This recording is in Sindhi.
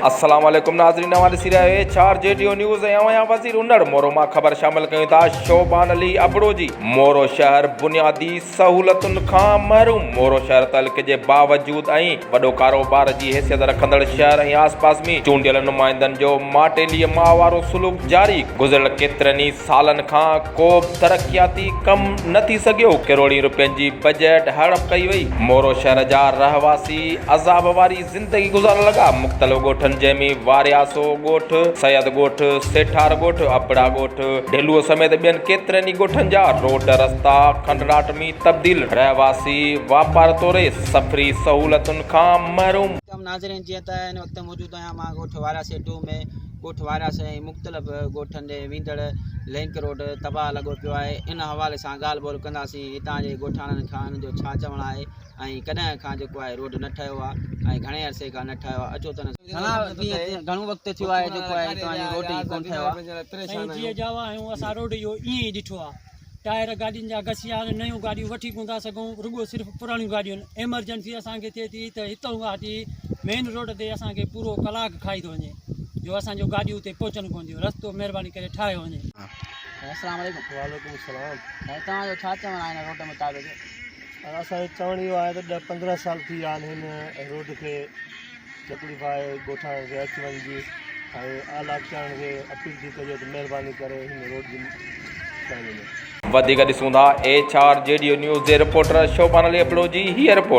السلام عليڪم ناظرين اوهان ڏسي رهيا آهيو H R G D news ۽ اوهان وزير انڙ مورو مان خبر شامل ڪيون ٿا شوبان علي ابڙو جي مورو شهر بنيادي سهولتن کان محروم مورو شهر تعلقي جي باوجود ۽ وڏو ڪاروبار جي حيثيت رکندڙ شهر ۽ آس پاس ۾ چونڊيل نمائندن جو ماٽيلي ماء وارو سلوڪ جاري گذريل ڪيترن ئي سالن کان ڪو به ترقياتي ڪم نه ٿي سگهيو، ڪروڙين روپين جي بجيٽ هڙپ ڪئي وئي، مورو شهر جا رهواسي عذاب واري زندگي گذارڻ لڳا، مختلف ڳوٺن جنهن ۾ وارياسو ڳوٺ، سيد ڳوٺ، سيٺار ڳوٺ، ابڙا ڳوٺ، ڍيلوء سميت ٻين ڪيترن ئي ڳوٺن جا روڊ رستا کنڊراٽ ۾ تبديل، رهواسي واپار توڙي سفري سهولتن کان محروم. ناظرين جيئن ته هن وقت موجود آهيان مان ڳوٺ وارياسي ٽو ۾ ڳوٺ وارياسي ۽ مختلف ڳوٺن ڏي ويندڙ لنڪ روڊ تباهه لڳو پيو آهي ان حوالي سان ڳالهه ٻولهه ڪنداسين هتان جي ڳوٺاڻن کان ان جو ڇا چوڻ آهي ۽ ڪڏهن کان جيڪو آهي روڊ نه ٺهيو آهي ۽ گهڻي عرصي کان نه ٺهيو آهي اچو ته گهڻا ڏينهن گهڻو وقت ٿيو آهي جيڪو آهي هتان جي روڊ ئي ڪونه ٺهيو آهي. سائين جيئن ڄاوا آهيون اسان روڊ اهو ائين ئي ڏٺو آهي ٽائر گاڏين جا گسيا آهن نيون گاڏيون وٺي ڪونه ٿا سگهون رڳو صرف پراڻيون گاڏيون آهن ايمرجنسي اسان کي ٿئي ٿي ته هتان کان وٺي مين روڊ تي اسان کي پورو ڪلاڪ کائي ٿو وڃي جو اسان جو گاڏيون اتي پهچن ڪونه ٿيون رستو مهرباني ڪري ٺاهيو وڃي. السلام عليڪم. وعليڪم السلام. سائين توهان جو ڇا چوڻ آهي هن روڊ مطابق. سر اسان جو چوڻ اهو آهي ته ڏھ 15 سال ٿي ويا آهن هن روڊ کي تڪليف آهي ڳوٺاڻن کي اچ وڃ جي ۽ اعليٰ اختيارن کي اپيل ٿي ڪجي ته مهرباني ڪري هن روڊ جي ٺاهي وڃي. وڌيڪ ڏسون ٿا H R G D news جي رپورٽر شوبان علي ابڙو جي هيء رپورٽ.